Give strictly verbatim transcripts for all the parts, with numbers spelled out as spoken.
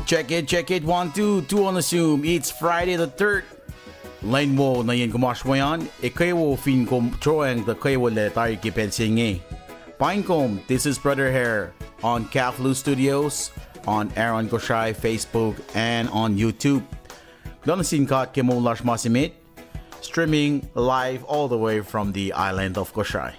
Check it, check it, one, two, two on the Zoom. It's Friday the third. Lwen wo nuh yen kom oasr we an, ac kwewa fin kom join tuh kwewa lac tari ke pacl se inge. Paing kom, this is Brother Hair on Kaflu Studios, on Aaron Koshai Facebook, and on YouTube. Kuloh nuh sin God ke moul lasr ma se met, streaming live all the way from the island of Koshai.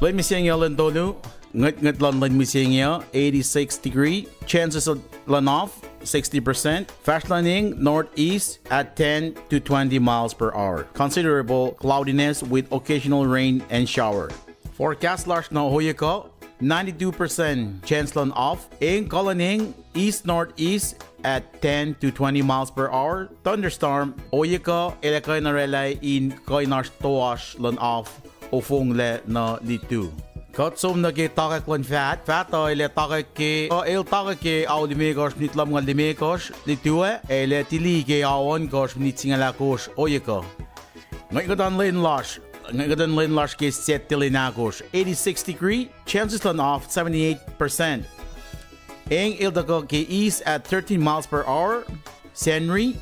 Lwen mihsenge uh lwen tolu, ngwetngwet luhn lwen mihsenge uh, eighty-six degree, chances luhn off, sixty percent. Fahsr luhn eng, northeast at ten to twenty miles per hour. Considerable cloudiness with occasional rain and shower. Forecast lasr nuh oyekuh, ninety-two percent chance luhn off. Eng kuh luhn eng, east-northeast at ten to twenty miles per hour. Thunderstorm, oyekuh, el ac kuh in oraclah in kuh in oasr toasr luhn off, ofonglac nuh lutu. Kuht som nuh ke takwack luhn faht. Faht uh el ac takwack ke, uh, el takwack ke ao limekohsr minit lumngaul limekohsr lutu ah, ac el ac tili ke ao ohnkohsr minit singucul ahkosr oyekuh. Ngwetngwet luhn lwen lasr, ngwetngwet luhn lwen lasr ke Saturday lwen ahkosr, eighty-six degree, chances luhn off seventy-eight percent. Eng el tuhkuh ke east at thirteen miles per hour, Sacnri,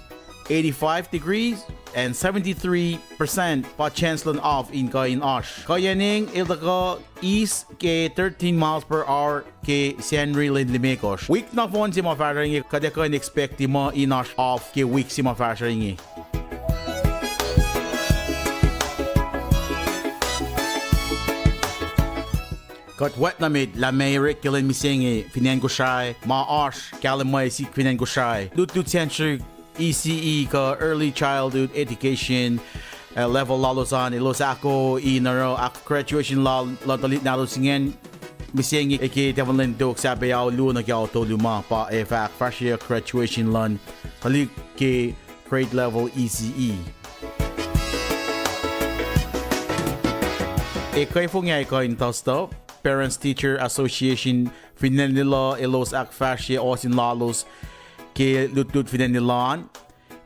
eighty-five degrees and seventy-three percent pa chance luhn off in kuh in oasr. Kuhiyacn eng el tuhkuh east ke thirteen miles per hour ke Sacnri lwen limekohsr. Wik nohfohn se ma fahsruh inge, kuht ac kuh in expect muh in oasr off ke wik se ma fahsruh inge. Kuht wet nuh met lah ma orek ke lwen mihsenge fin acn Kosrae ma oasr kahlwem ma sik fin acn Kosrae. Lutlut Sacnri E C E kuh Early Childhood Education, uh, level lalos an, elos ahko in oruh ahk graduation lal luhn tuhlihk nahtuhlos ingacn mihsenge ke tahfuhn lwen tok sahp ao luo nuh ke ao tolu ma pa ac fah ahkfahsryeyuck graduation luhn tuhlihk ke grade level E C E. Ac ke fong ac kuh in tuh Parents Teacher Association fin acn Lelu elos ahkfahsrye ohsin lalos ke lutlut fin acn Lelu an.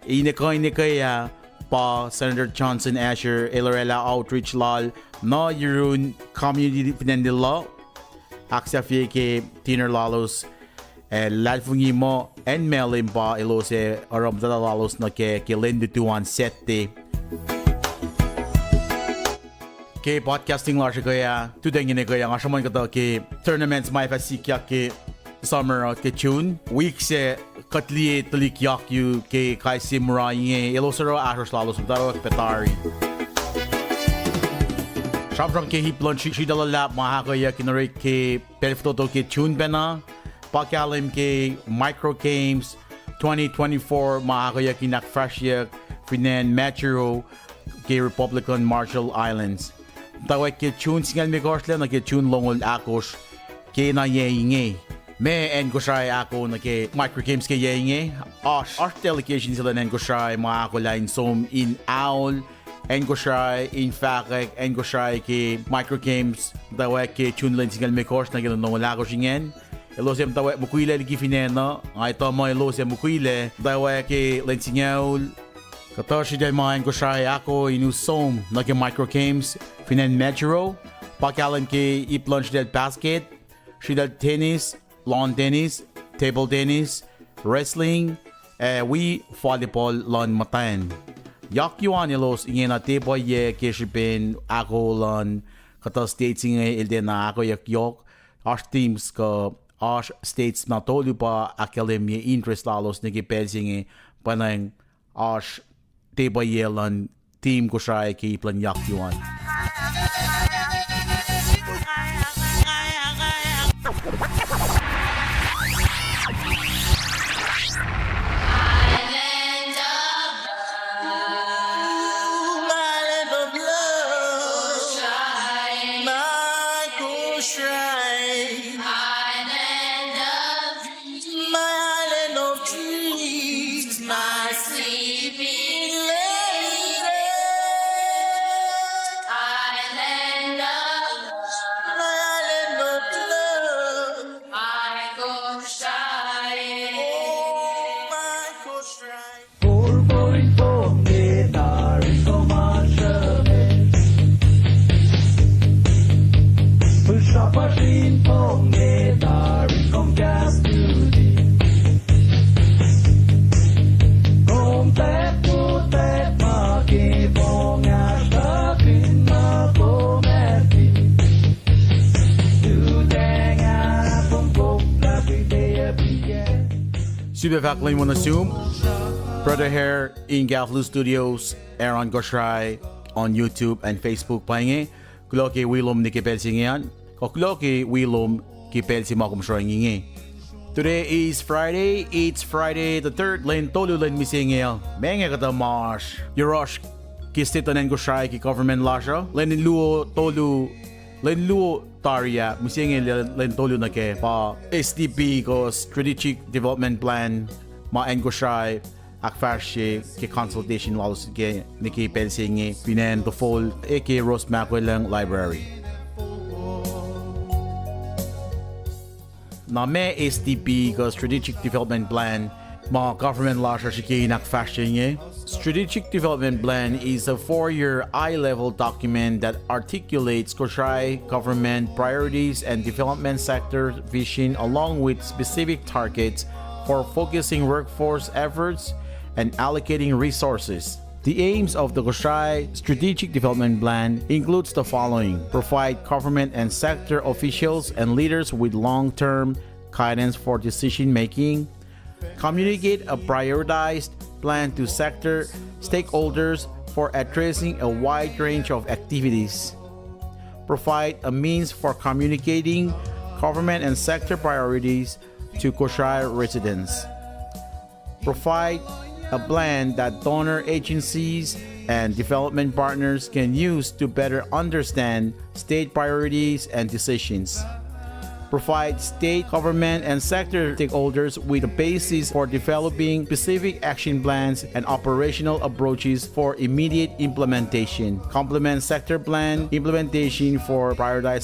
Ine kuh ine ke ah pa Senator Johnson Asher el oraclah outreach lal nuh yurun community fin acn Lelu, ahksahfye ke dinner lalos, ac luhlahlfongi muh acn Malem pa elos ac oruh muhtahla lalos nuh kac ke lwen lutu an Saturday. Ke podcasting lasr ekuh ah, tuhtacngin ekuh ah, nga sruhmuhn kuhtuh ke tournaments ma ac fah sikyak ke summer uh ke June. Wik se kuht liye tuhlihk yakyu ke kais sie mura inge, elos oruh ahsrohsr lalos muhtwacwacack pac tari. Sramsram ke ip luhn sri-, sritacl luhlahp ma ahkoeyuck in orek ke pacl fototo ke June pacna, pa kahlwem ke Micro Games twenty twenty-four ma ahkoeyuck in ahkfahsryeyuck fin acn Majuro ke Republic luhn Marshall Islands. Muhtwacwacack ke June singucul limekohsr lac nuh ke June longoul ahkosr ke na yac inge. Ma acn Kosrae ahko nuh ke Micro Games ke yac inge, oasr, oasr delegation se luhn acn Kosrae ma ahkolah in som in aol acn Kosrae, in fahkwack acn Kosrae ke Micro Games, muhtwacwacack ke June lwen singucul limekohsr nuh ke lwen longoul ahkosr ingacn. Elos ac muhtwacwacack mukwilac liki fin acn uh, nga etuh muh elos ac mukwilac, muhtwacwacack ke lwen singucul. Kuhtuh sritacl ma acn Kosrae ahko in us som nuh ke Micro Games fin acn Majuro, pa kahlwem ke ip luhn sritacl basket, sritacl tennis, lawn tennis, table tennis, wrestling, ac wi volleyball luhn muhtwacn. Yakyu an elos ingena tiac pwacye ke srihpen ahko luhn kuhtuh states inge el tiacna ahkoeyuck yohk, oasr teams kuh oasr states na tolu pa ahkkahlwemye interest lalos nuh ke pacl se inge, pwacnwacng oasr tiac pwacye luhn team Kosrae ke ip luhn yakyu an. Sifilpac fahk lwen wo nuh sum, Brother Hair in Kaflu Studios, Aaron Kosrae on YouTube and Facebook pa inge. Kuloh ke wi lom nuh ke pacl se inge an, kuh kuloh ke wi lom ke pacl se ma kom sroang inge. Today is Friday, it's Friday the third, lwen tolu lwen mihsenge uh. Meac kuhtuh ma oasr yohrohsr ke state luhn acn Kosrae ke government lasr uh? Lwen luo tolu, lwen luo tari ah, mihsenge lwen tolu nuh kac pa S T P kuh Strategic Development Plan ma acn Kosrae ahkfahsrye ke consultation lalos ke nuh ke pacl se inge fin acn Tofol ac ke Rose Macklellang Library. Na meac S T P kuh Strategic Development Plan ma government lasr uh srihke in ahkfahsrye inge? Strategic Development Plan is a four-year high-level document that articulates Koshai government priorities and development sector vision along with specific targets for focusing workforce efforts and allocating resources. The aims of the Koshai Strategic Development Plan includes the following: provide government and sector officials and leaders with long-term guidance for decision making, communicate a prioritized plan to sector stakeholders for addressing a wide range of activities, provide a means for communicating government and sector priorities to Koshai residents, provide a plan that donor agencies and development partners can use to better understand state priorities and decisions, provide state government and sector stakeholders with a basis for developing specific action plans and operational approaches for immediate implementation, complement sector plan implementation for prioritized